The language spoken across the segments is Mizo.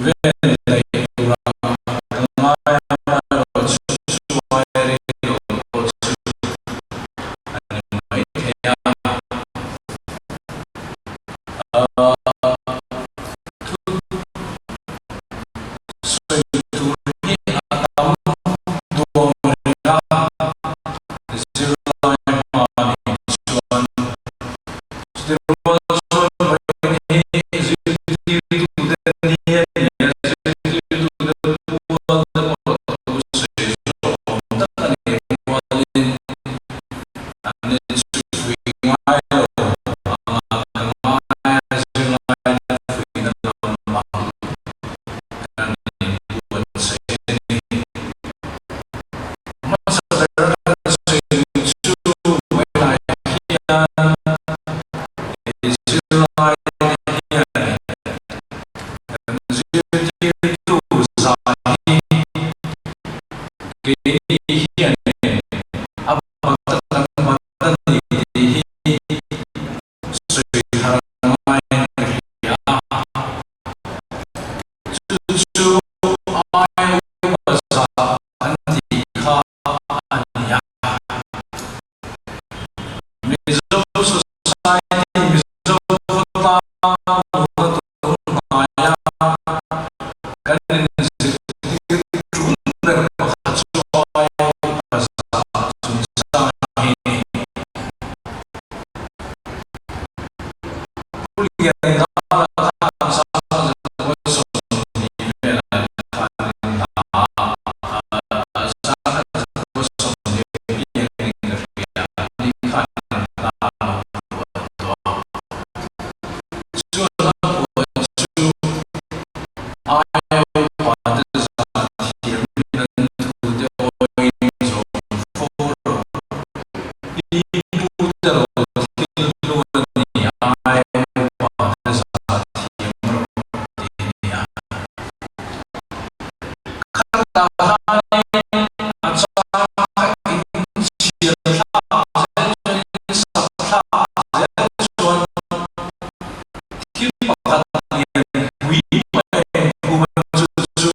Vel daih tura ka ngai amaherawh chu chu ai rei lo pawh chu a ni mai thei a. Thu sawi tur hi a tam duam reng a, zirlai hmanin chuan chuti rual chuan vawiin hi zirtirtute ni a ni a, zirtirtute pual te pawh thu sawi zawk awm tak a nih rualin an inchhukpui ngai lo anga ka ngai a, zirlaite fuihna lamah kan inbuatsaih a ni. Hmasa ber kan sawi chu vawiinah hian zirlaite hian kan zirtirtu zah hi keini hianin a bat kan bat a ni tih hi sawi thar ngaiin ka hria a. Chu chu ai upa zah an tih kha a ni a. Mizo Society Mizo khawtlang luhna tur hnaia kan inzirtir tul ber pakhat chu ai upa zah chungchang hi a ni. Pu Liandala khan 1920 velah khan in hna 1925 in ka hria a, ni khan in hna a lo phuah tawh a. Chuan a phuah chu aia upa te zah thiamin an thu te awiin zawm fo rawh. Pi pu te lo thil hlu a ni aia upa te zah thiam rawh tih a ni a. Khatah khanin a chang kha in chhiar thlak zel chuan in sak thlak zel chuan thil pakhat lian pui mai phum a chu chu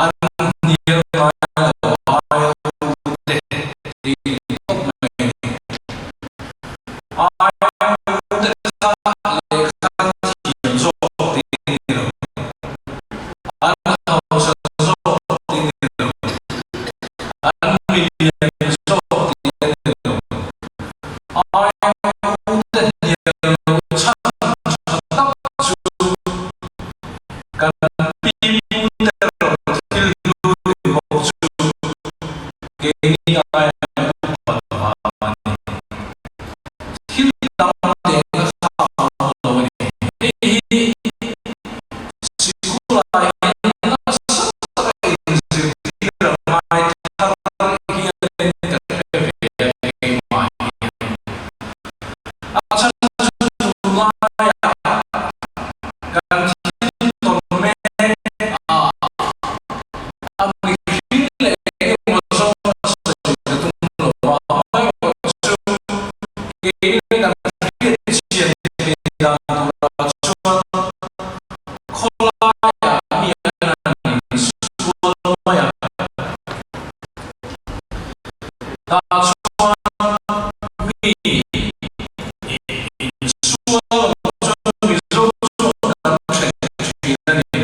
an hnial ngai lo aia u te tih ni tawp mai a ni. Aia u te kha lehkha thiam zawk tih a ni lo. An hausa zawk tih a ni lo. An milian zawk tih a ni lo. Aia u te hnial lo chhan tha tak chu kan pi pu te ro thil hlu ni bawk chu keini aia upat vang a ni. Thil dang tehna kha a awm lo a ni. Hei hi sikula hian nasa taka inzirtir a ngai thar hianin ka hre ve a keimah hian. A chhan chu tunlaiah kan thil tawn mek a, a mihring leh engemaw zawnga sawi ka tum lo a, amaherawh chu keini kan hriat chian theih dan turah chuan khawlaiah mi an han insual mai a, tah chuan mi insual lo chuan Mizo chuan kan then thin a ni.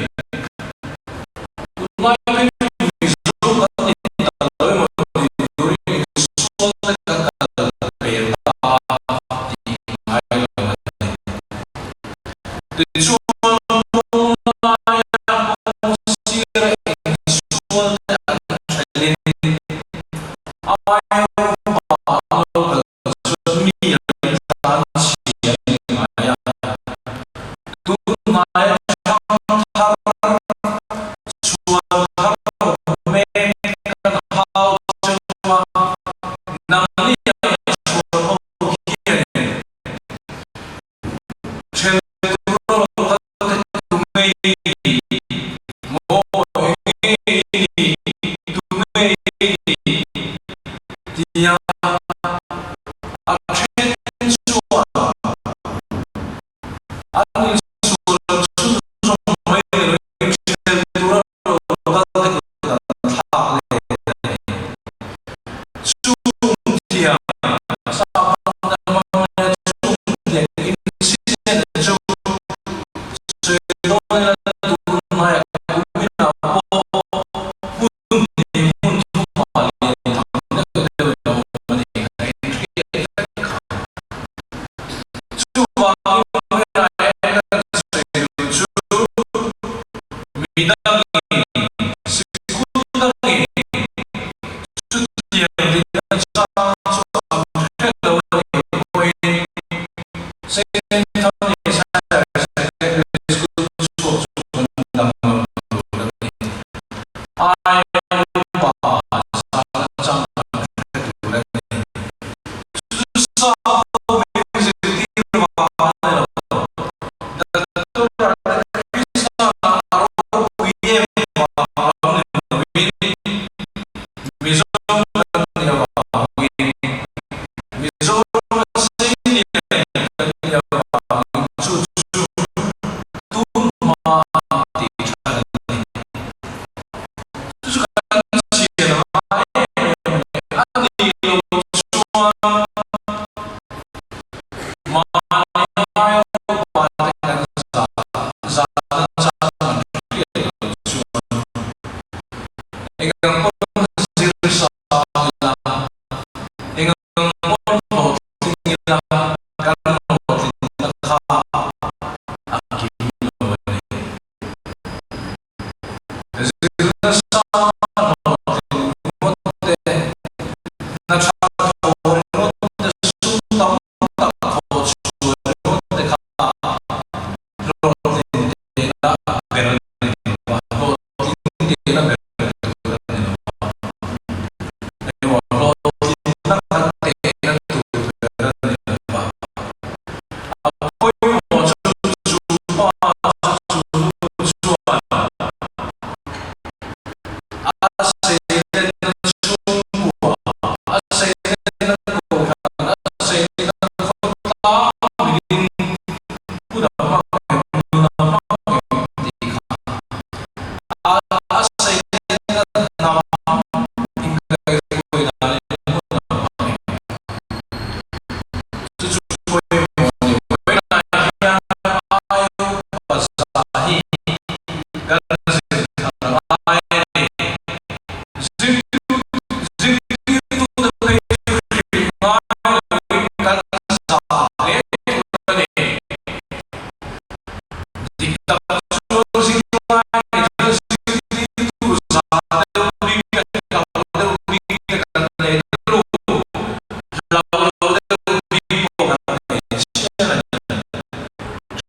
Tunlai phei chu Mizo kan ni ta lo emaw tih turin insual te kan kal pel ta a tih ngai lo a ni. Tichuan kawnglaia kawng sira insual te an thelin aia upa an lo kal chuan mi an tlan chhia a ni ngai a. Tunhnaia thang thar chhuan thar mek kan hau cheu a, nangni ang chhuan ho hianin then tur a lo kal te tu ngei ni maw eng ngei ni tu ngei ni tia a then chuan an insual chhunzawm mai ni loin. Midangin, sikul dangin chutiang dikna chang chu an hre lo a nih pawhin Saint Anthony's Higher Secondary School chhuak chu kan danglam tur a ni. Ai upa zana chang kan hre tur a ni. Chu sa pawh min zirtir vang a ni lo. Doctor Radhakrishna a ropui em vang lo ni lovin Mizoram kan nih avangin Mizoram a seilian kan nih avangin chu chu tun hma an tih than a ni. Chu chu kan chian a ngai em em a ni. A nih loh chuan Mahni aia upa te kan zah zahna chang an hriat loh chuan engang pawn zir sang ila, engang pawn hlawhtling ila kan hlawhtlinna kha a kim lo a ni. Zirna sang hlawhtling ngawt te, hna tha thaw ringawt te, sum tam tak thaw chhuah ringawt te kha hlawhtling tehna ber a ni lo va, hlawhtling tehna ber tur a ni lo va. Engemaw hlawhtlinna kha tehna tur ber a ni lo va. A pawimawh chu chu pa chu chu nu chuan a seilenna chhungkua, a seilenna kohhran, a seilenna khawtlang mirin pu dang hmang em, nu dang hmang em tih kha a seilenna hnam inkaihhruai dan leh hmun dang hmang em. Chu chu pawimawh a ni. Vawiinah hian aia upa zah hi kan zir thar ngai a ni. Zirtirtute phei chu hrilh ngai loin kan zah hle tur a ni. Dik tak chuan zirlai nih chuan zirtirtu zah deuh bik te, hlau deuh bik te kan nei ru. Hlau lo deuh bik pawh kan nei chiang a ni.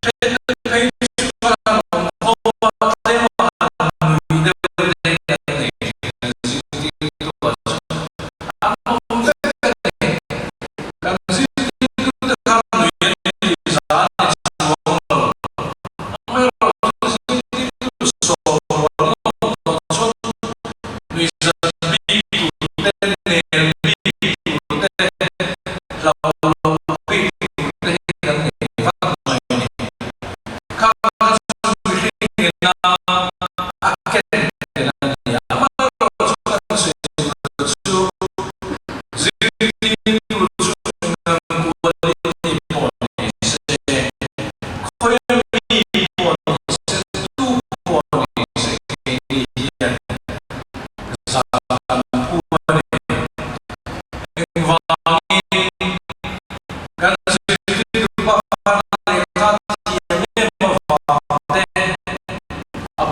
Ṭhente phei chu kan awm kho a, tlem a han nui deuh te kan nei ṭhin a, zirtirtu ah chuan an awm vek a ni. Kan zirtirtu te khan nui an tih zan a ni chuang lo. Amaherawhchu zirtirtu sawrrual an awm tawh chuan nuihzat bik tur te, nel bik tur te, hlau lo bik tur te hi kan nei vat mai a ni. Kha kha chu mihring ina a ken tel a ni a, amaherawhchu kan sawi tur chu zirtirtu chu engang quality pawh ni se, khawia mi pawh ni se, tu pawh ni se keini hian zah kan phu a ni. Engvangin kan zirtirtu pakhat lehkha thiam em avang te, a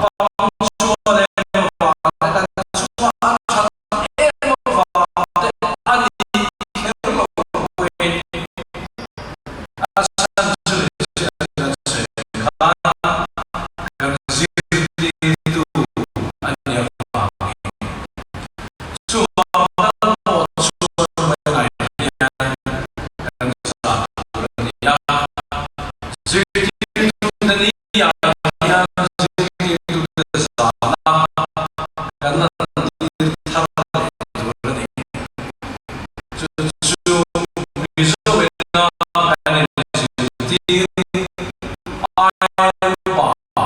punctual em avang te, kan chungah a that em avang te a nih kher loh pawhin a chhan chu ni se a kan sawi khan kan zirtirtu a nih avangin chuvang tan pawh chuan hmainai hian kan zah tur a ni a. Zirtirtute ni ah hian zirtirtute zahna kan lan tir thar leh tur a ni. Chu chu Mizo ina kan inzirtir aia upa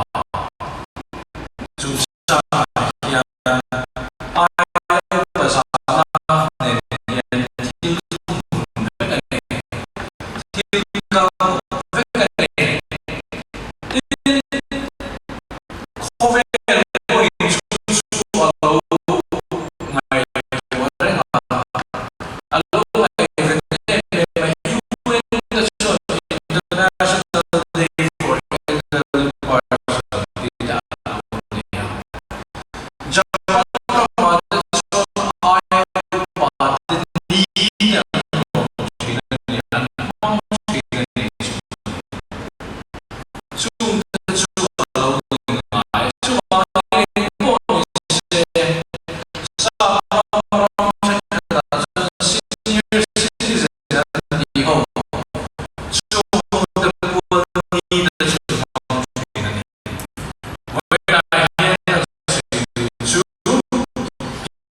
chungchangah hian aia upa zahna nen hian thil thuhmun vek a ni. Thil kal vek a ni. Tin, khawvel pawhin chu chu a lo ngaihtuah reng a, a lo ngaihven em em a, UN te chuan International Day for Elderly Person tih te a lo nei a.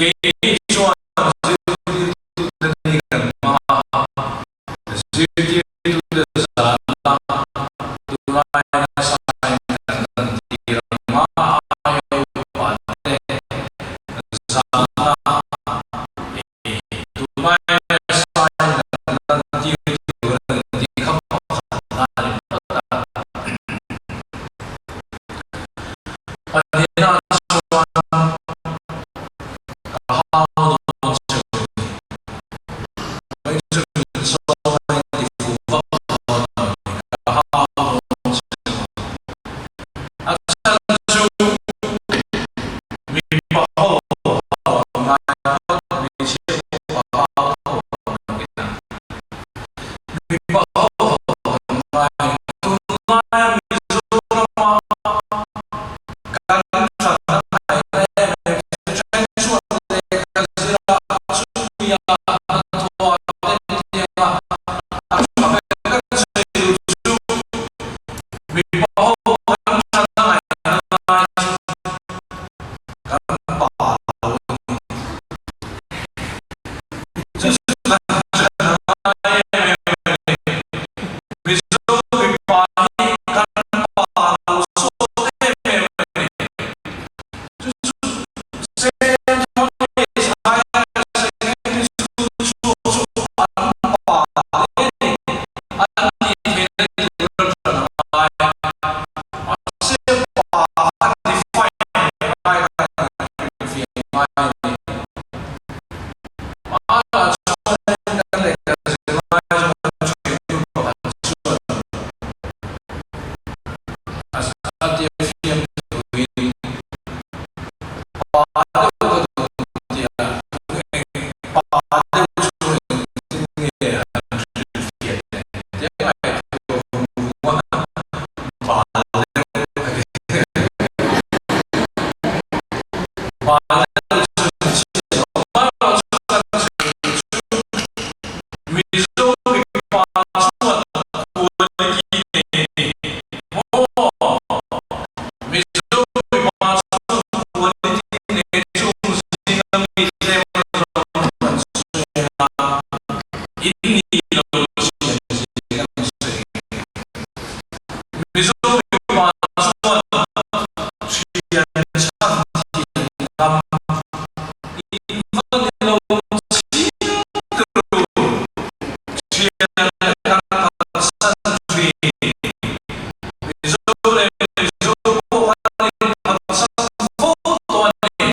Keini chuan zirtirtute ni kan hmang a, zirtirtute zana tunlai nasain kan lantir ang a, aia upate zana tunlai nasain kan lantir tur a ni tih kha pakhatna a ni phawt a. Pahnihna chuan ka hau dawn che u ni. Vawi chu min sawm a inti fuh vak dawn lo ni, ka hau dawn che u a. A chhan chu mipa ho hau a ngai phawt, hmeichhia pawh ka hau tho ang nakin a. Mipa ho hau a ngai, tunlaia Mizorama kan chan a ngaihna em em chu then chuan lehkha zira chumia hnathawh ah te tianga a tha vek kan sawi duh chu mipa ho kan chan a ngaihna lai chu kan pa lo a ni. Chu chu kan chan a ngai em em a ni. Mizo mipa hi kan pa lo sawt em em a ni. Chu chu Saint Thomas Higher Secondary School chhuak chu an pa hle a ni. An tih theihna tur a ṭan a ngai a. Mahse pa a define leh ngai kha kan hrilhfiah ngai a ni. Mahla chuanin kan lehkha zirlai chu kan ṭhiantu pakhat chuan a tia fiam thuin pa deuh ka duh tia eng pa deuh chu engtin nge han hrilhfiah teh tia ngaihtuah vung vung a bal deuh a ti. Bal deuh chu ni chiah lo. Amaherawhchu kan sawi chu Mizo mipa chuan quality nei a ni. Maw? Mizo mipa chuan quality nei chung zinga mi tlem a zawng kan sawi a, in nih lo zia zia kan sawi. Mizo mipa chuan thian chhan thian ngam in va ni lo chiang turu thian leh kan phatsan thin. Mizo leh Mizo pawh khan in phatsan fo tawh a ni.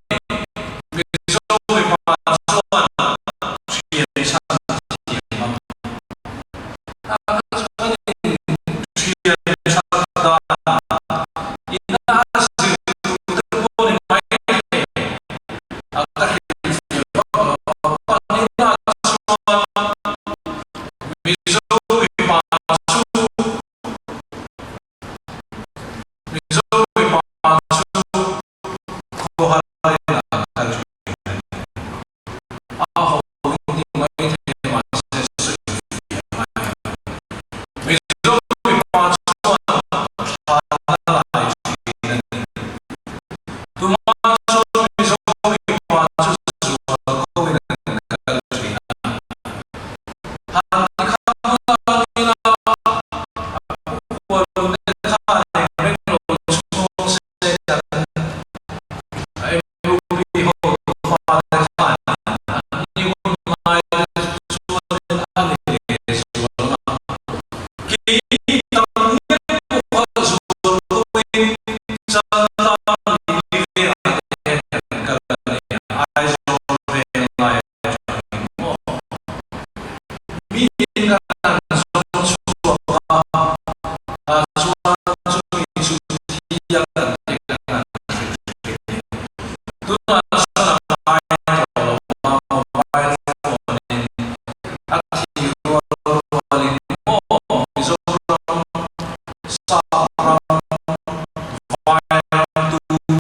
Mizo mipa chuan thian chhan thian ngam. A ka chuanin thian that dan ina a zir tur te pawh ni mai thei. A ka hrilhfiah vak lo a, panina chuan Mizo mipa chu Mizo mipa chu khawhar in a kal thin a ni. A ho in ti mai thei mahse sawifiah ngai a ni. Mizo mipa chuan thlana lai thin a ni. Tuma chuan Mizo mipa chu zual ko in an kal thin a. Han ti khang lang ila a pu hualun te khan eng reng lo chhung se kan MUP ho fate khan an ni hun ngai te chuanin a ni leh zual ang a. Kei tam ngial pawh kha zual koin Chaltlang ni vengah te hian kan kal a ni a, Aizawl veng lai atangin maw miin kan han zawng chhuak a, tah chuan chumi chu thi a kan ti kan han hre thin a ni. Tunah chuan a ngai tawh lo a, mobile phone in a thi rual rualin maw Mizoram, Sap ram, Vai ram tu.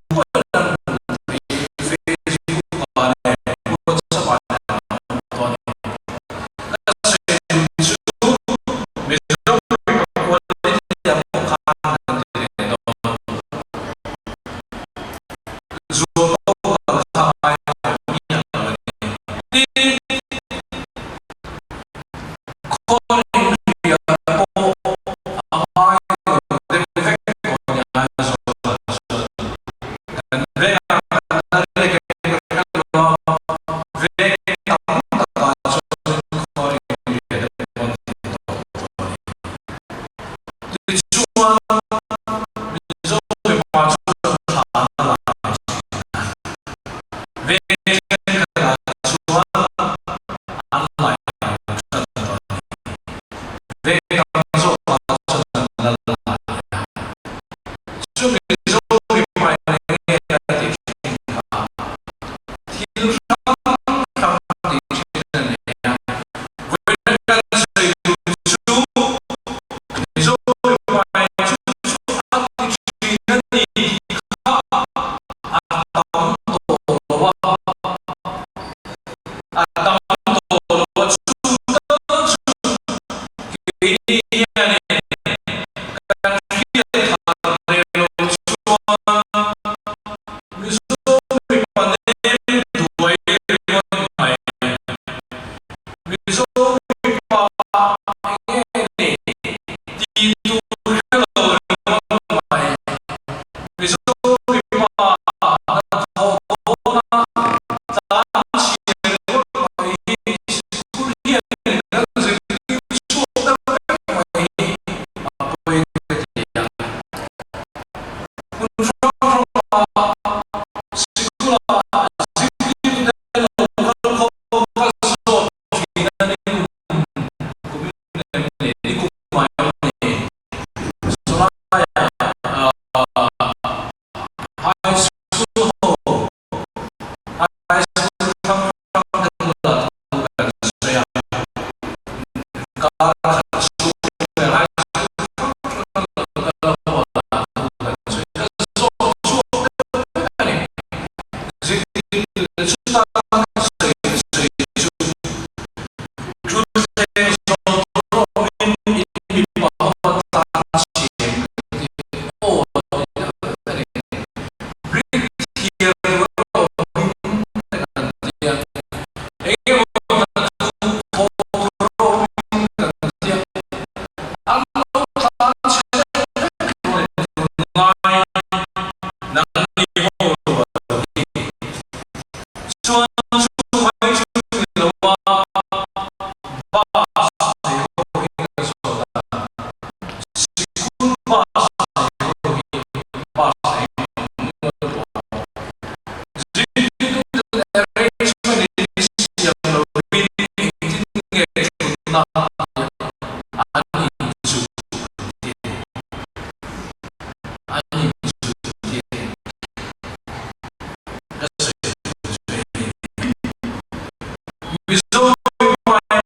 Mizo mipa in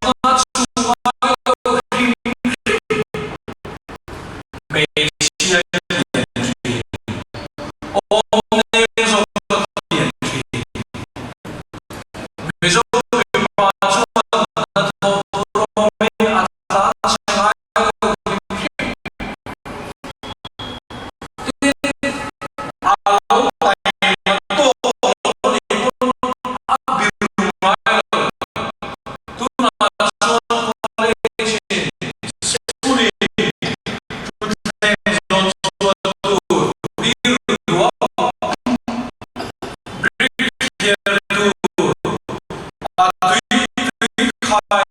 thutna chhung ngai lo hrim hrim hmeichhia in lian thin, awm neng zawk a lian thin. Mizo mipa chuan hnathawh tur awmin a tlan chhe ngai lo hrim hrim. Tin, a lo taima tawk lo ni pawn a biru ngai lo. Tunah chuan college in school in thutthleng zawn chhuah tur biru duah brick thiar tur a tui tui khai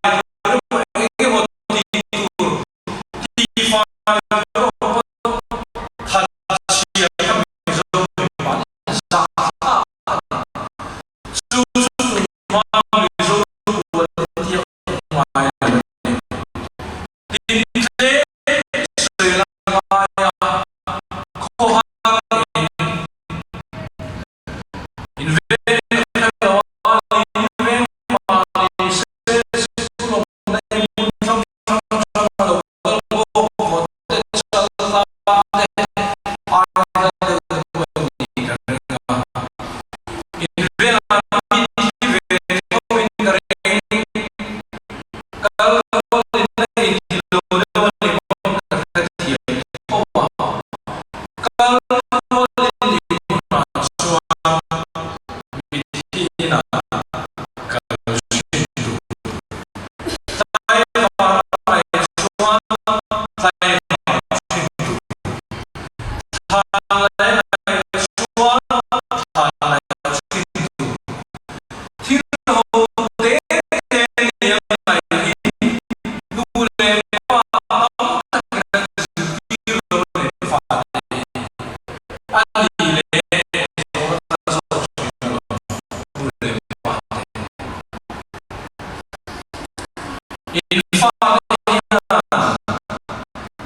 tur emaw eng emaw tih tur tihfai tur pawh thatchhia kha Mizo mipa nih zah thlak a ni. Chu chu tunhma Mizo rual tih a awm ngai lo a ni. Tin tlem sawi la ngai a, khawhar in in veng kha lo a, in veng mahni se sikul awmna in hmun hrang hrang atanga lo kal bawk maw te chal tlang te ai la deuh te pawh a nih ka ring a. In vengah mi thi ve tho in ka ring. Kal rualin a inti lo deuh a ni pawn ka hrethiam tho a. Kal rualin nih hunah chuan mithi inah kal thin tur. Tlaivar a ngaih chuan tlaivar thin tur. Thlan leh ngaih chuan thlan leh thin tur. Thil ho te te nia ngaih hi nu leh pa tam takin an zirtir lo a ni fate hi. A nih leh zawhna ka zawk thin alawm nu leh pa te. In fate hian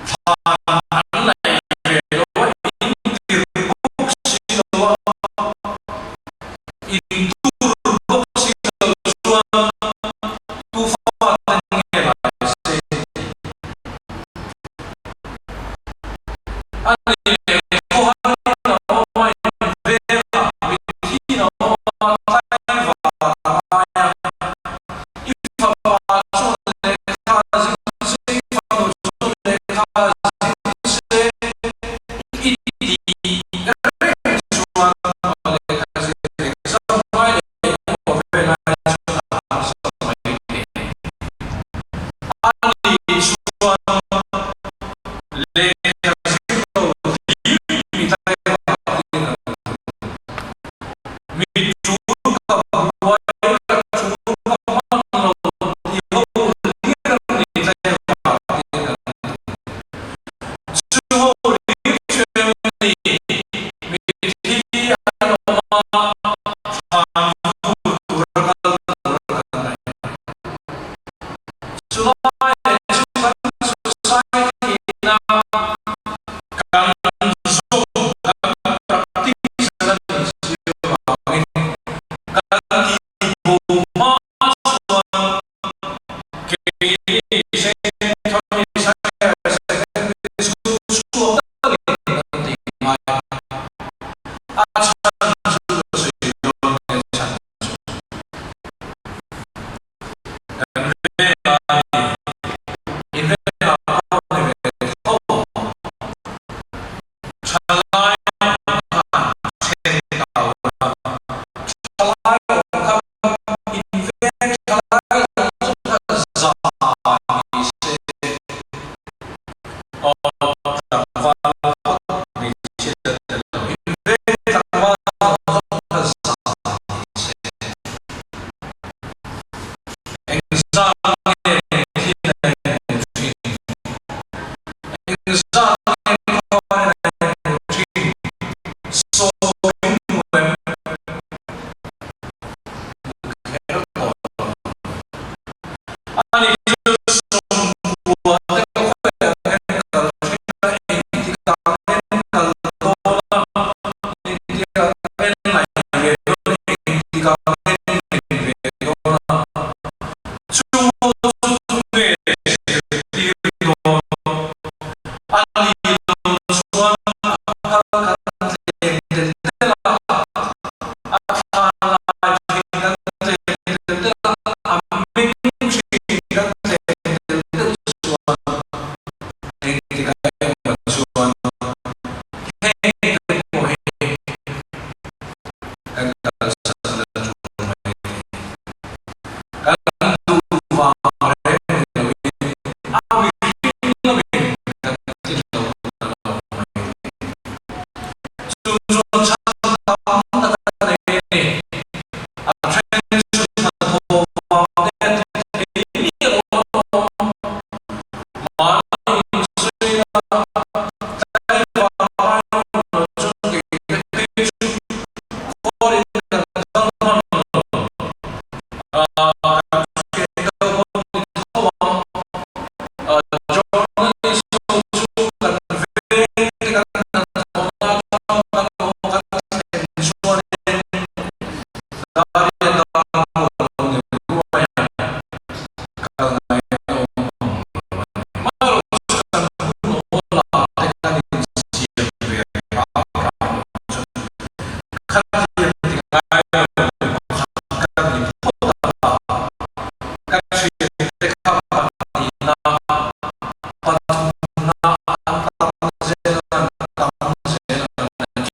thlan an laih ve lo a, in tir bawk si lo a, in tur bawk si lo chuan tufa.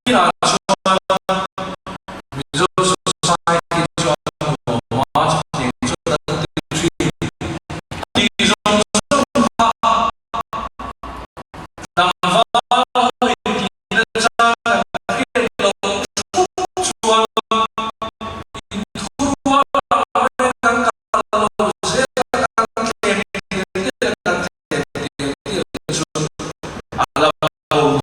Nakinah chuan Mizo Society chuan nuam a chutiang chuan an ti thin. Ti zawng zawng kha tlangval ho in tihna chang kan hriat loh thup chuan inthurual ang reng kan kal lo zel a, kan thlem tial tial a, kan thlem tial tial chuan a la bo dawn.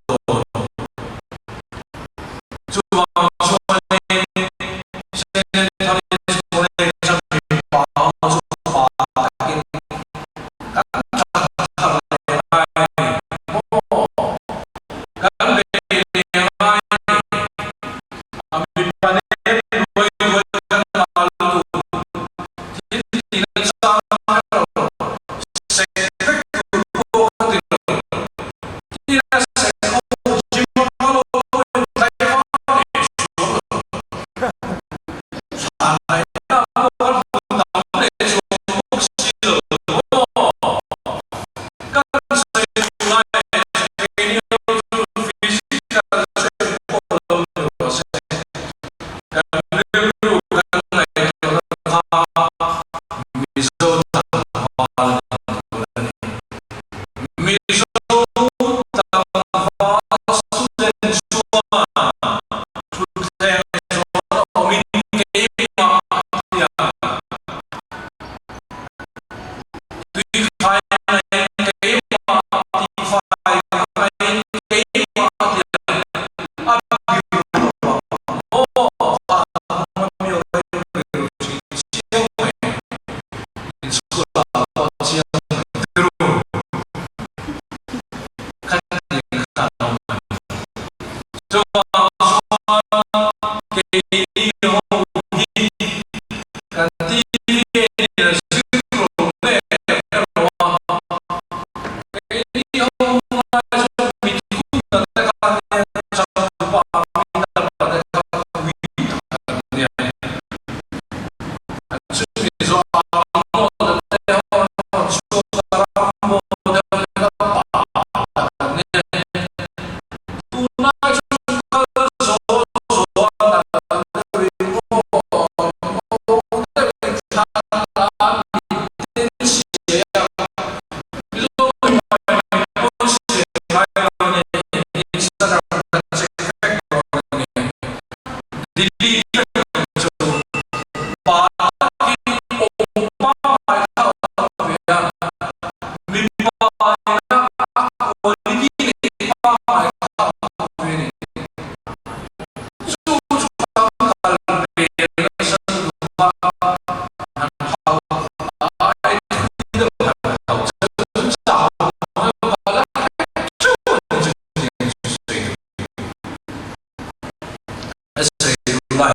Chuvang chuanin St. Anthony's College a mipa ho chu pa takin kan that thar leh ngai a ni maw? Kan bei leh ngai a ni. A mipa nen duai duai kan nghal lutuk. Thil tihna chang erawh sek vek tur pawh ka ti lo. Mizo tlangval a ni tur a ni. Mizo tlangval student chuan thutthleng zawn a awmin keimah hian tui khai ngaiin keimah tihfai ngaiin keimah hian a biru lo ang maw kha hnung ami a rem thin chiang mai. Inchhungah pawh chiang mai tiro kha tiang kha a awm a ni. Chuvang chuan keini ho hi kan TV in a zir lo hle erawh a, keini ho ngai chuan mithuna te kha nia changtupa Amitabha te kha pui tak an nia. Chumi zawh ah Lord te ho an rawn chhuak a, Rambo deuh te kha pa tak an ni. Tunlai chu kal zawh zawh a nal deuhin aw aw deuhin thla a mit te siai a, Mizo mipa in pawn siai ngai lo ni, Instagram ka check vek dawn a ni. Delete vek ang chu. Pa takin awm pangngai kha a awm ve a, mipa ina a quality neih pangngai kha a awm ve a ni. Chu chu kan kal pel nasa lutuk a, han hau ai thui deuh han hau chu chau deuh a la hrep cheu a ni chutiang chu sawi duh. A sawi duh lai.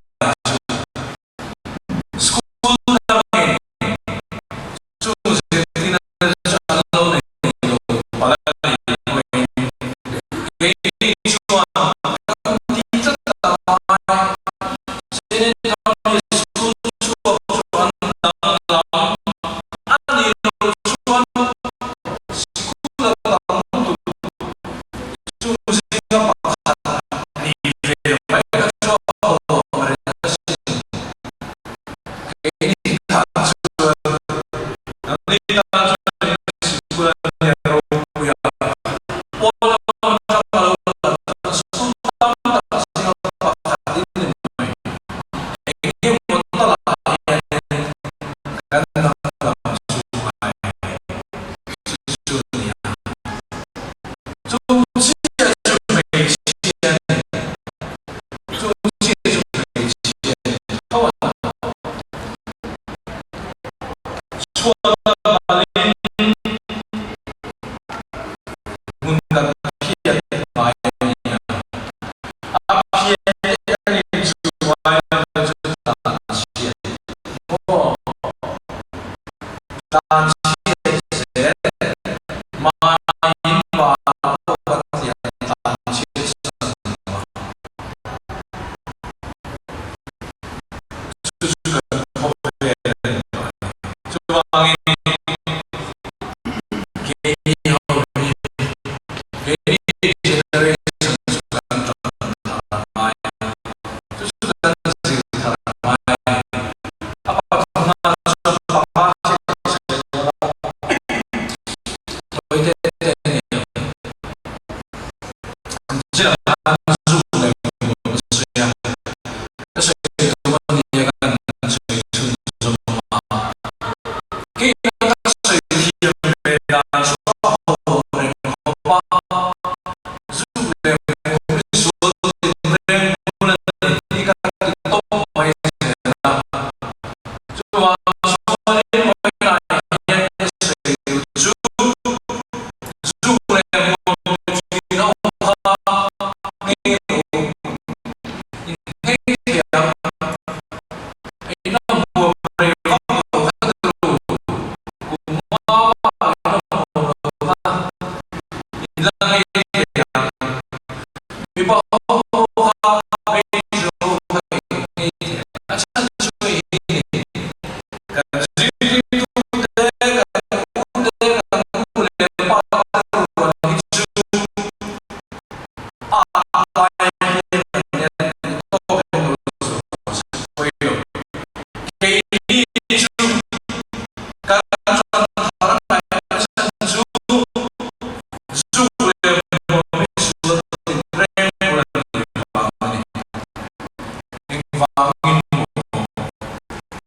Engvangin maw?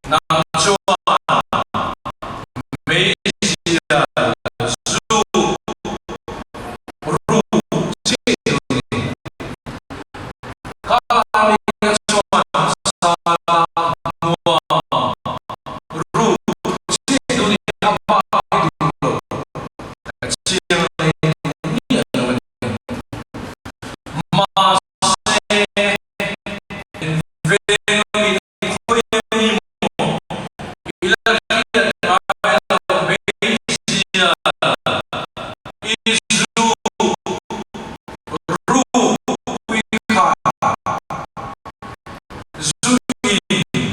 Nang chuan meizial zu ru chiah i duh ni. Khalai chuan sala hmuam ru chiah i duh ni a bak i duh lo. Ka chiang leh duh miah lo a ni. Mahse, Veng ami khawi ami maw i la hriat ngai lo hmeichhia i zu ru pui kha zu in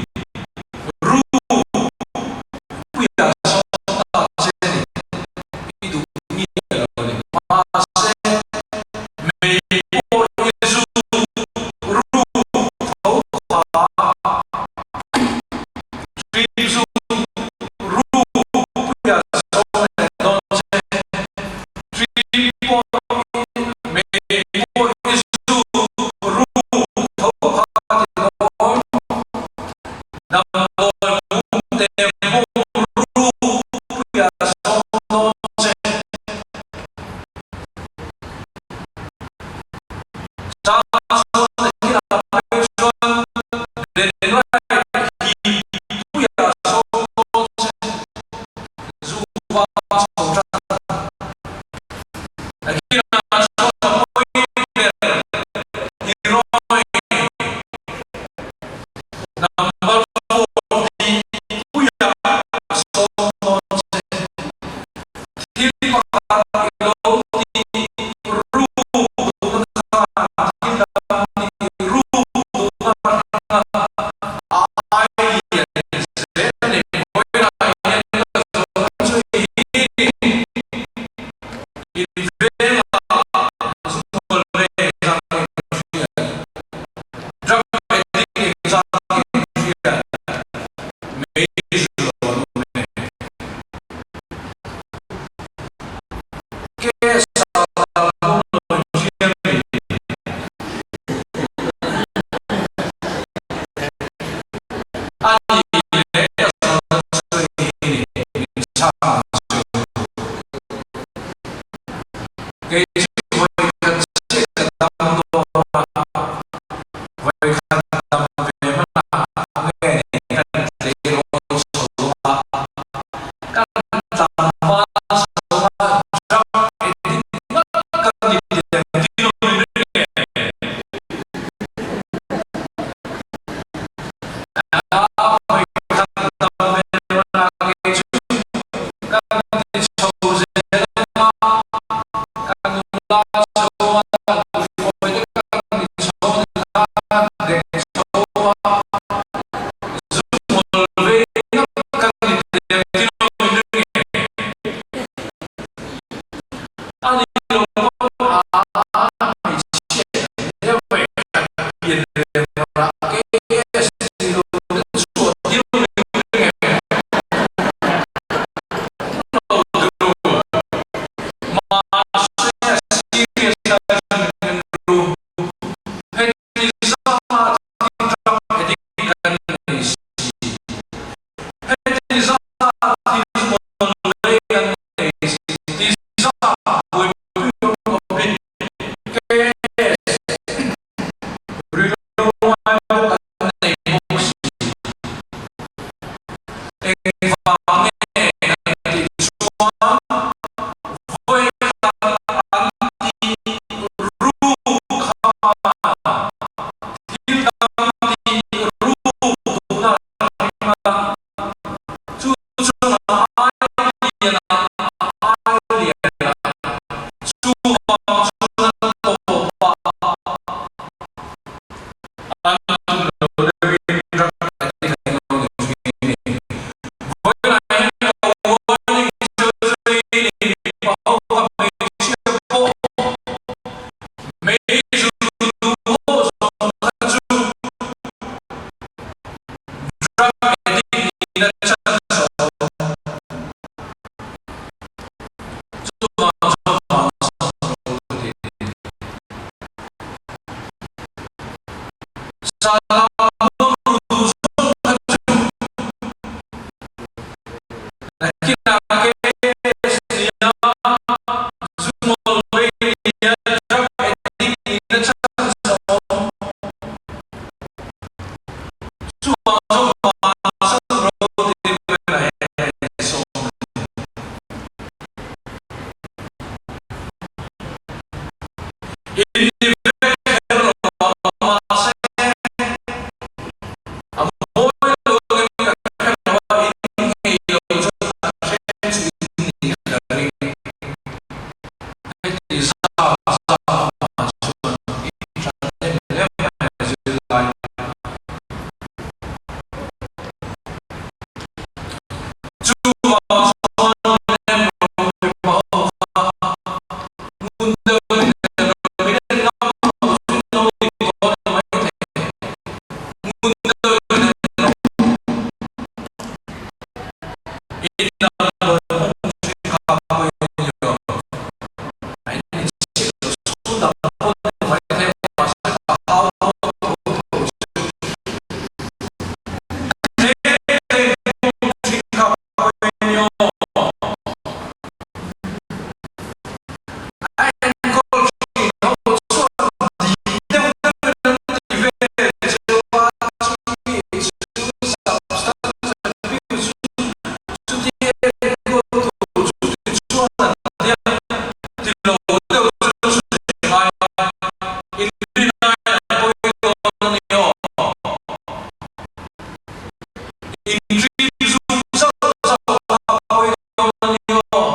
ru puia sawm ta che ni i duh miah lo a ni. Mahse mei pawh i zu ru tho kha ṭin chu ru puia sawm leh dawn che. Ṭin pawh i mei pawh i zu ru tho kha ti dawn. Damdawi mum te pawh ru puia sawm dawn che. Thil pakhat i lo tih ru duhna khan thil dang tih ru duhna hringa a ai lian zel a ni. Vawiinah hian ka zawhna chu hei hi in vengah zunghawl ve engzat nge kan hriat? Drug addict engzat nge kan hriat? Mei zu lo an awm em? Kan tlangval chho a drug addict ngat ka ni tiang ti lo in ring em? A vawikhat dam ve mana kei chu kan ti chho zel anga kan nula chho a duhruai te kan ti chho ni khan deng chho a zu hmul ve ngat ka ni tiang ti lo in ring em? A ni lo pawn a hmeichhia kan hle mai khat pian ve mara KS ti lo te chhuah ti lo in ring em? Lo dru mahse a serious a chuan min ru heti zat hi drug addict kan nei si. Heti zat hi zual lei an nei si ti zat buaipui awm khawpin case rilo ngai bawk an nei bawk si. Engvang nge kan tih chuan vawikhat an tih ru khan thil dang tih ru duhna Chu chuan a ai lian a, a ai lian a, chuvang chuan an tawp a, an tum lo deuhin drug addict an lo ni thin a ni. Vawiinah hian ka warning chu chu i ni, mipa ho kha hmeichhia pawh meizu duh ho zawng kha chu Drug addict nihna chance a awm. Chuvang chuan bansan rawh ka ti a ni. Salam. Ngun deuhin en rawh. In damdawi hmung thin kha pawh i ni lo. A in ni chiah lo. School dang pawh ni mai thei mahse ka hau dawn tho tho che. Heng hmung thin kha pawh i ni aw. A enkawl thin ho chuan dik deuh deuhin an ti ve cheu a, chumi chu substance abuse chu chuti enkawl tur chuti chuan an nia ti lo deuh chu chu hre ngai a, inrinai a pawi dawn a ni aw. Inrin zung zauh zauh kha a pawi dawn a ni aw.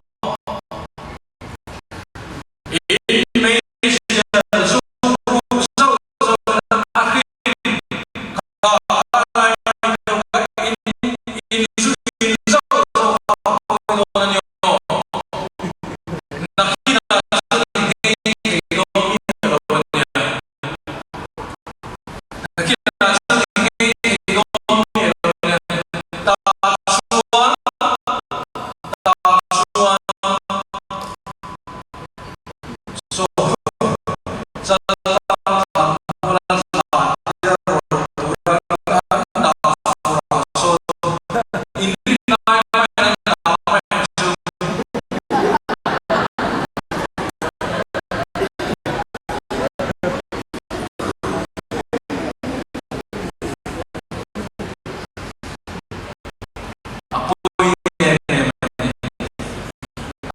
A pawi em em a ni.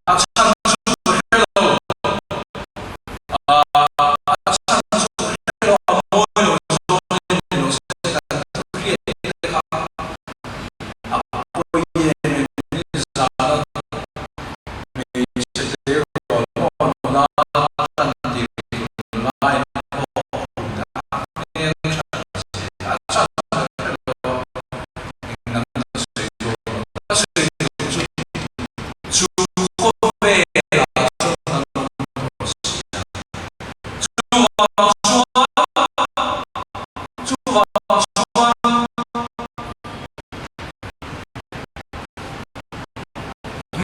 A chhan chu ka hre lo. A chhan chu ka hre lo, a mawi lo zawngin ni lo se kan thu hriat te kha a pawi em em a ni. Zana hmeichhe tleirawl maw nula tan tir tun laiin pawh hun te a hmel that si a chhan chu ka hre lo a. Engdang ka sawi dawn lo. Ka sawi duh chu chu khawvelah chuan kan awm tawh si a. Chuvang chuan chuvang chuan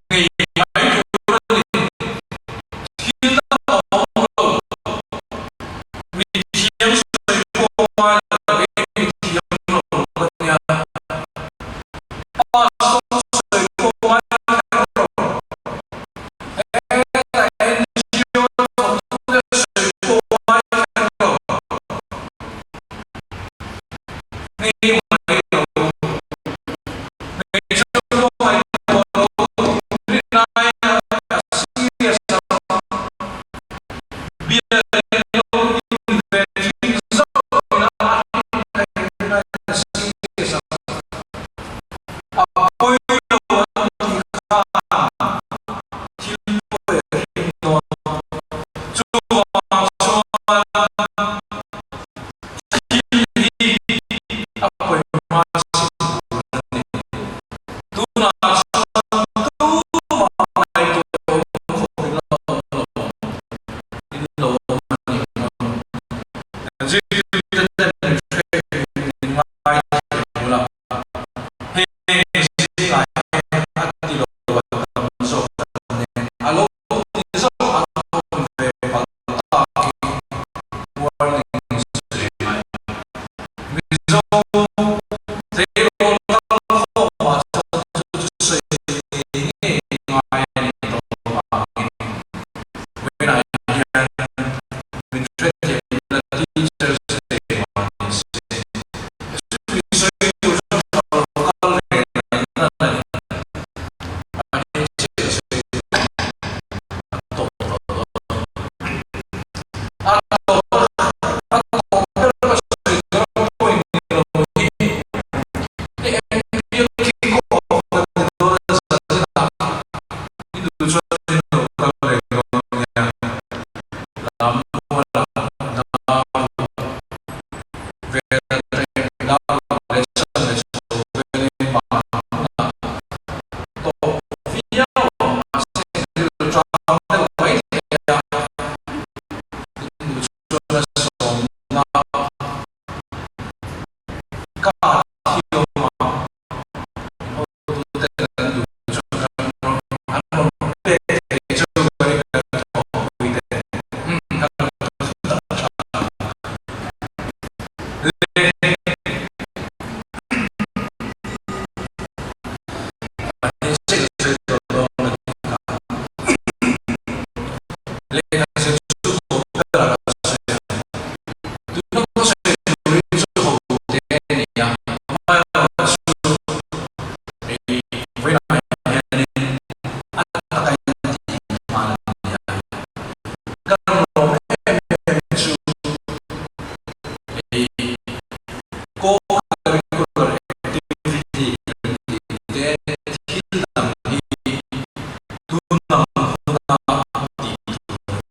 ngei mai tur a ni. Thil dang a awm lo. Mithiam sawi pawh ngai lo e mithiam lo ka nia. Pastor sawi pawh ngai kher lo. Heta NGO thawktute sawi pawh ngai kher lo. Ngei mai lo. Hmeichhe pawh ngaihtuah lo rinai a serious a. Bialin lo in ve thin zauh ila a hlim theih rinai a serious a. A pawi lo an tih khan thil pawi a hlim dawn. Chuvang chuan thil hi a pawi hma sin tur a ni. Tunah chuan tumah ngaihtuah awm khawp in la awm lo in lo awm a nih pawn zirtirte ten min hre in ngai thiam ula heng zingah hian a ti lo a tam zawk a nen a lo ti zawk an awm ve palh takin warning sawi mai. Mizo tleirawl kalkhawmah chuan chu chu sawi ngei ngei ngai a nih tawh avangin vawiinah hian min hrethiam ila Teachers Day mah ni se chumi sawi tur chuan ka lo kal ve nal nal a ni. A hmeichhia sawi tur a tawp tawh dawn. A tawp a tawp ber ka sawi dawn pawhin ni lo. Le Pahnih seh seh tawh dawn a ti ta. Lehkha zir chu tawp ber a la sawi a. Tuna ka sawi turin chu ho te a ni a, amaherawhchu chu hei vawiinah hianin a taka in tih nghal a ni a. Kan lawm em em chu hei co-curricular activity kan tih te thil dang hi tunang huna tih tur a ni.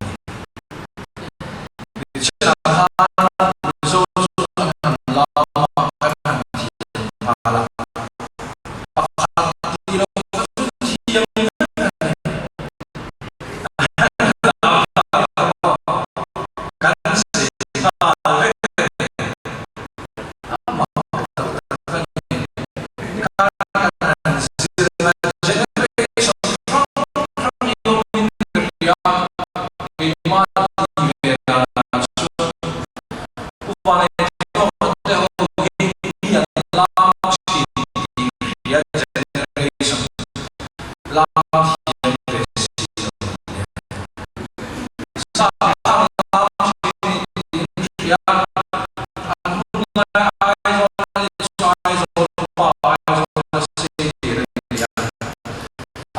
Nichinah khan Mizo chu an han lam a, kan han thiam nghal a, pakhat tih loh kha chu thiam vek a ni. An han lam nghal a, kan sawi nghal vek a ni. Amah tak tak a ni. Khan kan han zir a, generation hrang hrang hi awmin ka hria a, keimah tih ve danah chuan Upa leh Thinawk te ho hi mi an lam thin tih hria generation lam thiam ve si lo an nia. Sa khan lam thin tih an hria a, an hun lai Aizawl a ni chu Aizawl pa Aizawl a sei tir a ni a.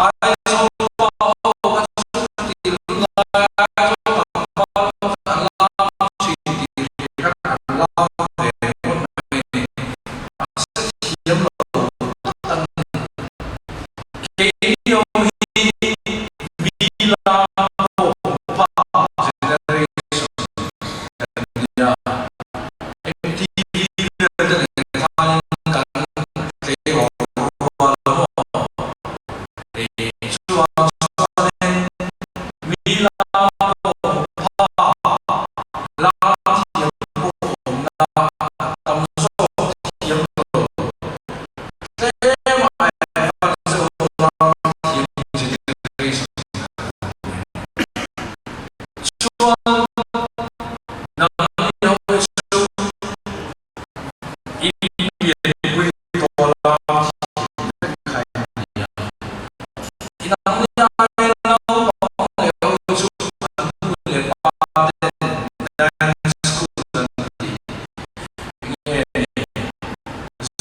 Aizawl pa ho kha chu tih lai Aizawl tlangval ho kha an lam thin tih hria khan an lam ve ngawt mai a ni. Mahse thiam lo tak an ni. Keini ho hi mi lam pawh pa generation kan nia. MTV vel te nen khanin kan tleirawl rual a maw? Hei chuvang chuanin mi lam pawh pha lam thiam pawh awmna a tam zawk thiam lo. Tlem a advance deuh lam thiam generation kha kan ni a. Chuan nangni ho hi chu in pianpui tawh lam thiam vek kha in ni a. Nangni ai naupang leh ho hi chu an nu leh pa ten dance school an ti. Enge ni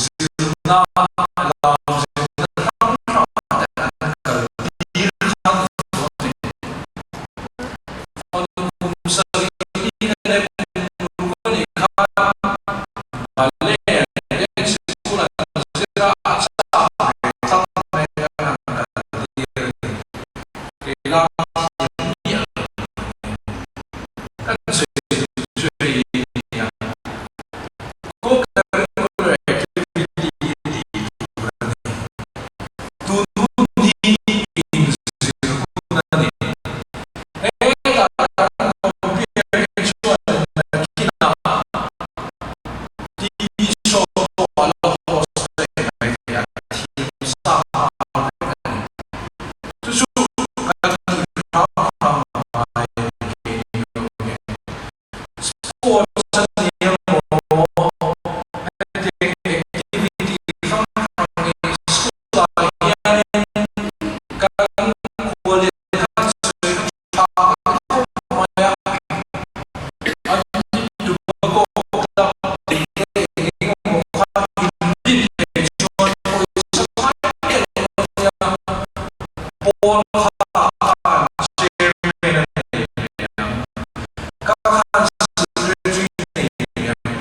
zirna lam zirna hrang hrang ah te an kal tir khan zawh a ni. Fanu kum sarih ni leh kum ruk a nih khan Ballet dance school an zir a, a chak ve tlat mai a kan han kal tir a ni. Kei lam thiam miah lo mai. Kan sawi duh chu hei a ni a, Co-curricular activity hi tih tur a ni. Tun hun hi inzir hun a ni. Hetah kan compare hi chuan nakinah TV show pawh a la host daih mai thei a, thiam sa nghal vek a ni. Chu chu kan tih hrang hrang ngai a ni kei ni lo nge. Sports a ni emaw, hetiang activity hrang hrang hi school ah hianin kan khua leh kha sawi tha khawp mai a, an tobacco club tih te eng emaw kha in din theih chuan pawisa ngai miah lo a nia, Paul kha khan chairman a nei ve ang, ka khan secretary nei ve ang,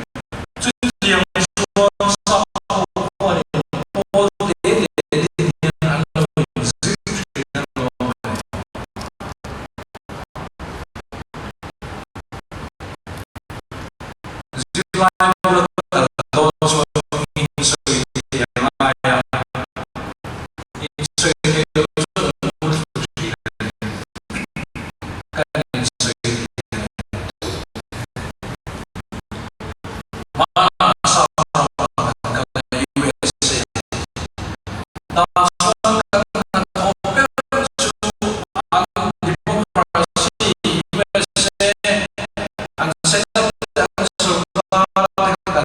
chutiang chuan sap ho khuanin pawl te te din hian an lo inzir thin a lawm a ni. Zirlai bula kal dawn chuan insawi thei a ngai a, insawi thei lo chuan an mu thlu thin a ni. Kan insawi thei a ni. Hmanah South Africa kan kal a, USA. Tah chuan kan hnathawh ber chu an democracy USA an set up te an sorkar te kha kan.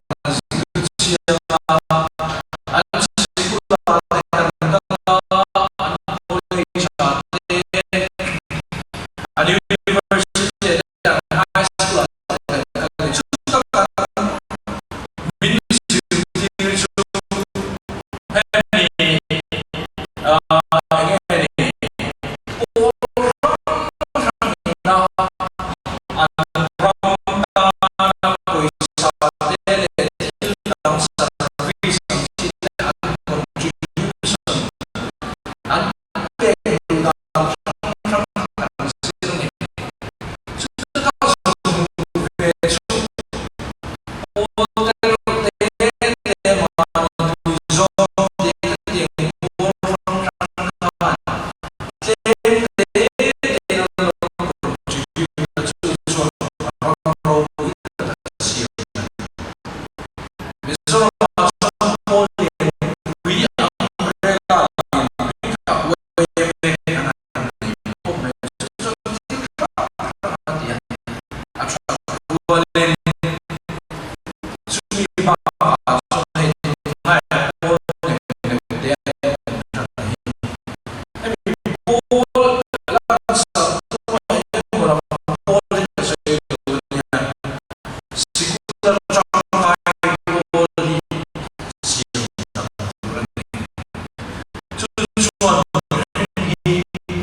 Mizoramah chuan pawl lianpui umbrella lianpui kha yma an han nei khawp mai a, chu chuan thil hrang hrang a ti a, a that rualin chumi bakah chuan hei tunlaiah pawl neuh neuh te an awm tha hi. Hemi pawl langsar tumah emaw lam pawl hi ka sawi lo ania, sikul atangkai pawl hi siam tak tur a ni. Chu chuan mihring hi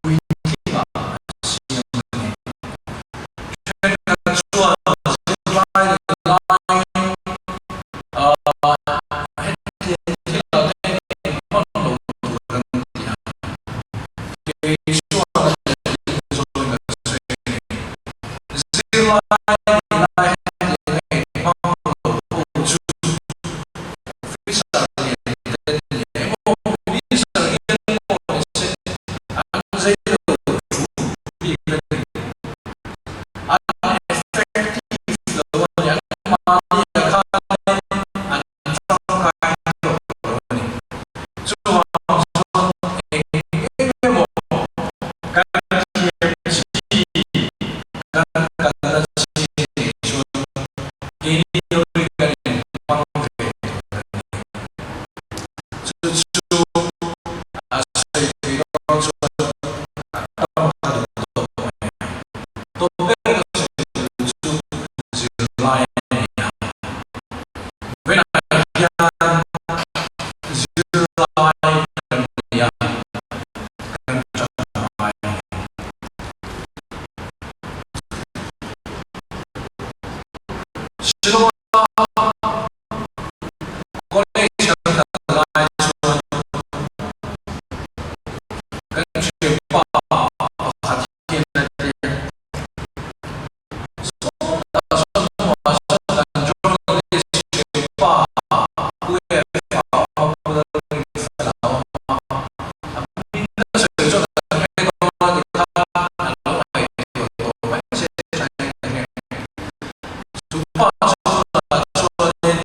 puitlingah a siam a ni. Thenkhat chuan zirlai leh laiin hetiang thilah te engmah lo tur an ti a. Kei chuan a letling zawngin a sawi a ni. Zirlai leh lai hetiang engmah lo pawh chu officer lian te ni emaw minister hian pawh ni se an zei lo thu bik a ni. An effective lo a ni. An mahni ah khanin an tangkai tawh lo a ni. Chuvang chuan eng eng emaw kan thiam chi, kan kalna chi nih chuan keini hi kan inhmang ve tur a ni. Chu chu a sawi tui dawn chuan a tam kha duh tawk mai a. Tawp ber ka sawi tur chu zirlai a ni a. Vawiinah hian zirlai kan ni a, kan ṭan ngai a ni. Shillong College kan kal lai chuan kan thianpa pakhat hian a ti a, Sawtah sawn hnungah sawn kan journalist thianpa Pu Efa a awm a, Pu Lalrinfela a awm a, a hming ka sawi chuan kan hre dawn a ti kha a lo ngaihtuah tawh mai che thain ka hre. Chu pa chhungah chuanin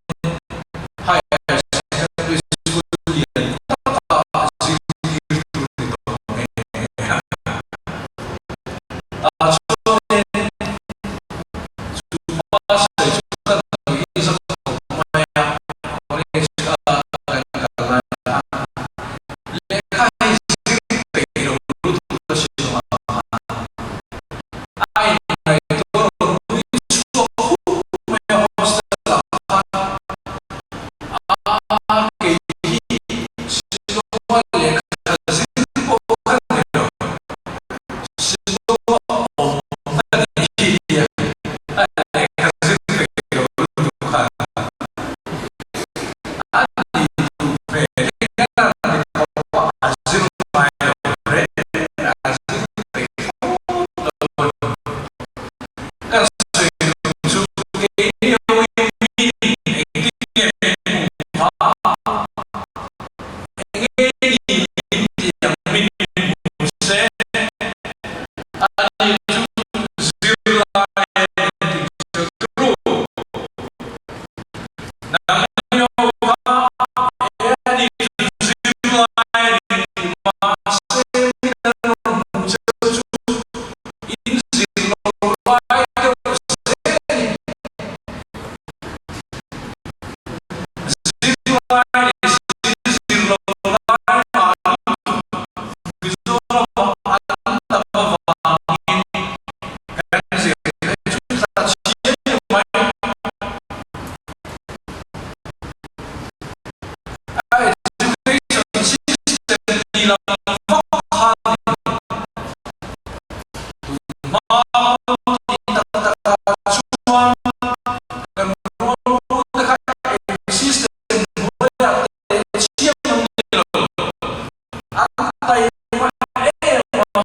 Higher Secondary School lian takah zirtir tur ni tawh nghe nghe a. Tah chuanin chu pa sawi chu ka nuih za khawp mai a, college kha kan kal lai khan lehkha hi zir peih lo lutuk a si lo ang khan a inngaihtuah rawn nui chhuak huk mai a hostel ah khan a kei hi Shillong-a lehkha zir pawh ka ni lo, Shillong-a awm ka ni hi tia a lehkha zir peih lo lutuk khan a ni duh hmel hian a ni khawp a, a zir ngai lo reng a zir peih thlawt lo a ni. Ka sawi duh chu keini hoin mi engtin nge min hmuh phah a, enge ni min ti ang min hmu se, ani chu zirlai a ni tih chu turu. Nangni ho kha e ani chu zirlai a ni tih mahse min an rawn hmuh cheu chu in zir lo lai deuh zel a ni. Zirlai ni si zir lo lai mah lutuk Mizoramah an tam avangin kan zir theih chu tla chhia ni mai. A education system ti lam vak kha a ni lo. Tunhma ti tak takah chuan kan rualru te kha eng system hnuaiah teh chhiam an ni lo. An taima em a,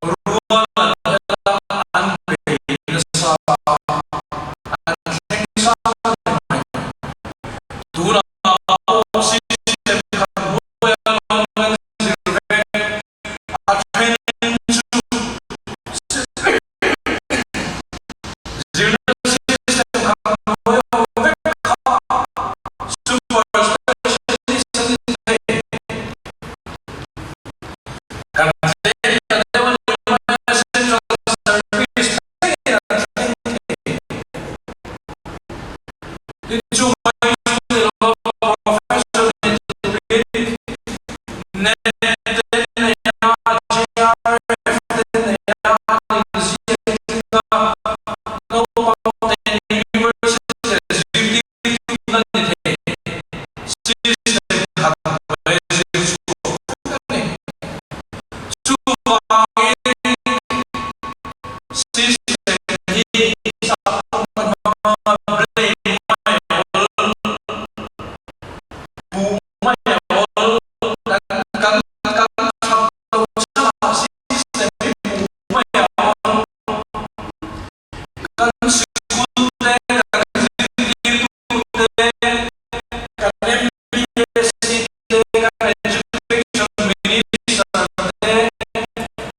rual an el a, an bei nasa a, an thleng sang ta mai. Tunah pawh system khat hnuaia lo kan Tin chu mai chu ni lo professor ni turin net te nei a, JRF te nei a, an inziak tling a, naupang te university leh zirtirtu na ni thei system khat hnuai a zir chhuak vek a ni. Chuvangin system hi sap hmanga blame mai awl, puh mai awl, kan kan kan that lo chhanah system hi puh mai awl, kan sikul te, kan zirtirtu te, kan MPSC te, kan Education Minister te,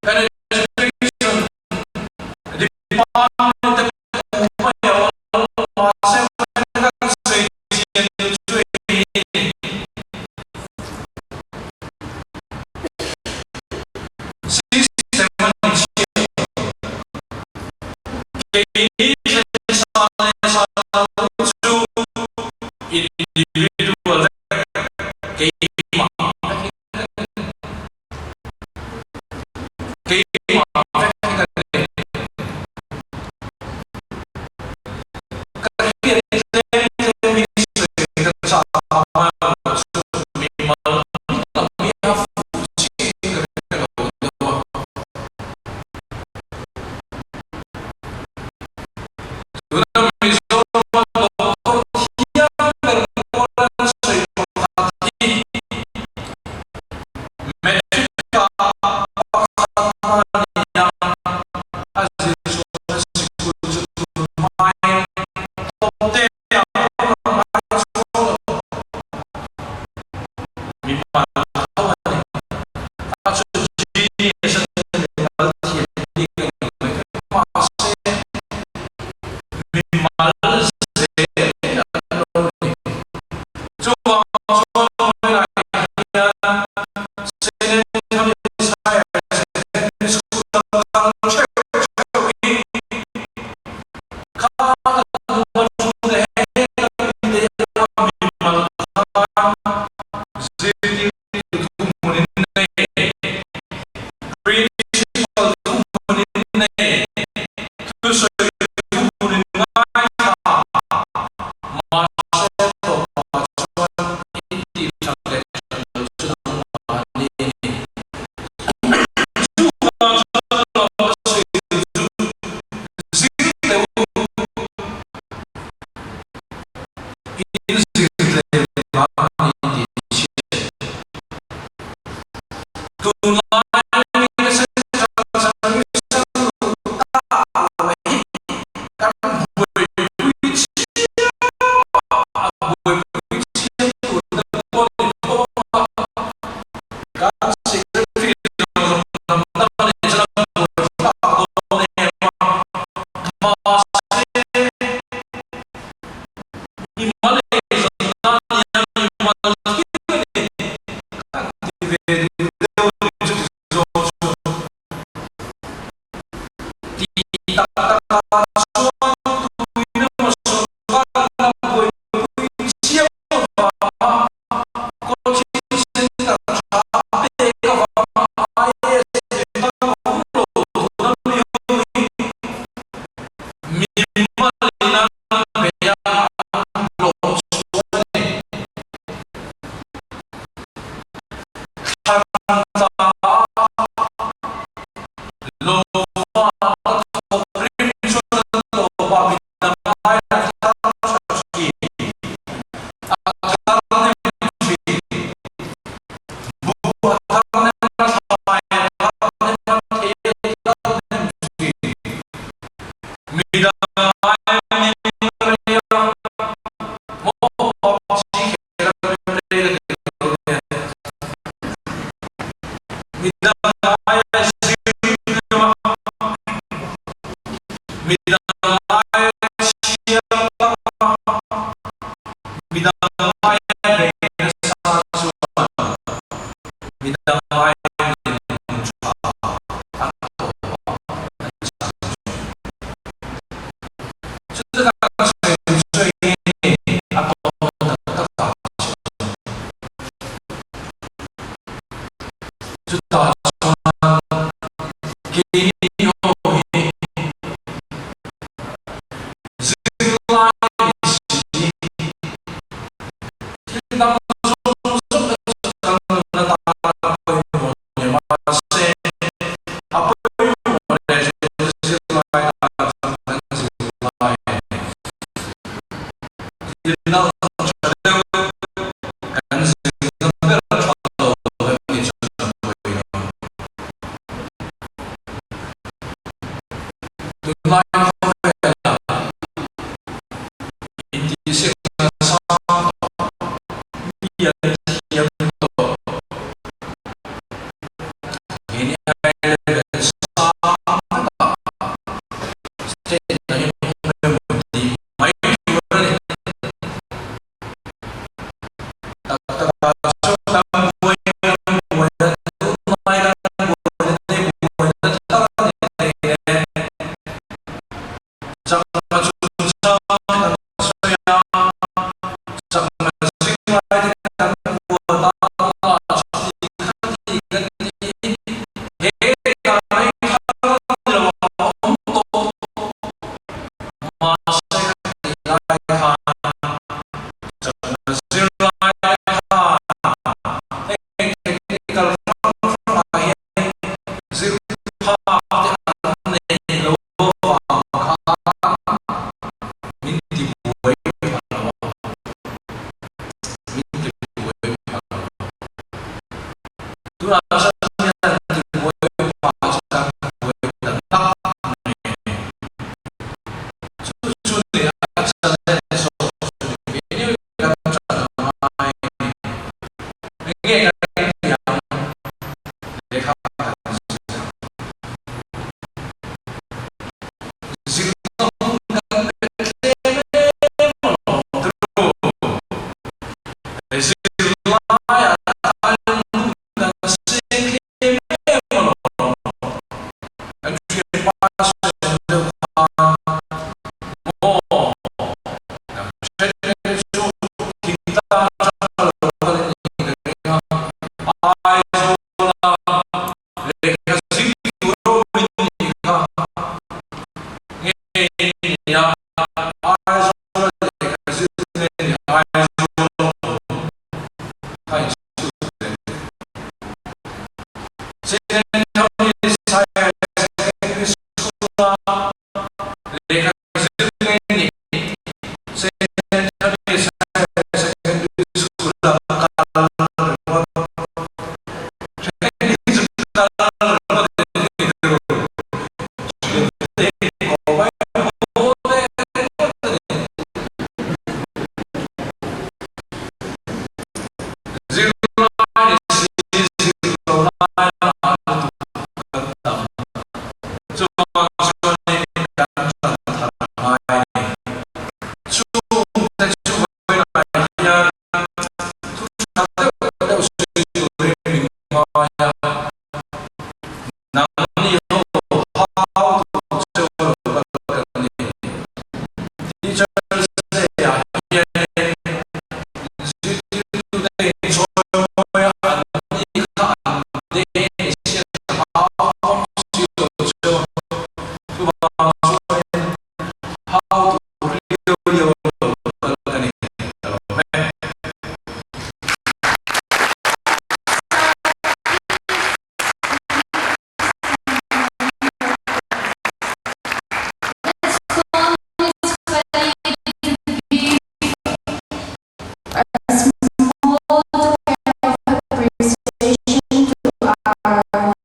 kan Education Department te puh mai awl, mahse kan sawi chian duh chu hei hi a ni. System a ni chiah lo. Keini thlensa leh sa lo chu individual vek, keimah vek hi kan ni. Keimah vek hi kan ni. Ka hriat tlem tlem in sawi ka chak a hma chu mimal lam hi a fuh chiin ka hre lo deuh a. Tuna Mizorama doctor thiam ber pawl an sawi pakhat hi Matric-ah pakhat hmania a zir chhuahna sikul chu tun hmain top ten-ah pawh a ngai chhuak lo. Mimal tho a ni. A chu genius a ni, mimal thiam bik a ni mai thei. Mahse, mimal zel an lo ni. Chuvang chuan vawiinah hian Saint Anthony's Higher Secondary School a kal theuh theuh hi kha ka hnung a thu te he ka mite a mimal khan zirtirtu thuhmun in nei, principal thuhmun in nei, thusawi thuhmun in ngaithla mahse tawpah chuan in tih that leh that loh chu nangmahni a ni. Chuvang chuan lawm ka sawi duh chu zir teh u, in zir tlem vang a ni tih hriat. Tunlai mi central service a luh tak loh hi kan buaipui chiam a, a buaipui chiam tur te pawh ni tho a, kan secretary zawng zawng hnam dang a nih chuan a buaithlak dawn em a, mahse mimal eizawn nan hian mimal thil a ni kan ti ve duh deuh a ni chuti zawng chu. Tih tak takah chuan tuin emaw sorkar ina buaipui chiam avanga coaching center tha pek avanga IAS mi tan awm lo tuna mi ho hi mimal ina beia an hlawh chhuah a ni. Thlan tla a lo va a thawk rim chuan a tawpah midang aia thar tha thin, a thar nem thin. Buh a thar nem a, thlai a thar nem a, thei a thar nem thin. Midang aia min rei a, maw PUBG khel a min rei a ni lo nia. Midang aia zir nem a, midang aia chhiar tam a, midang.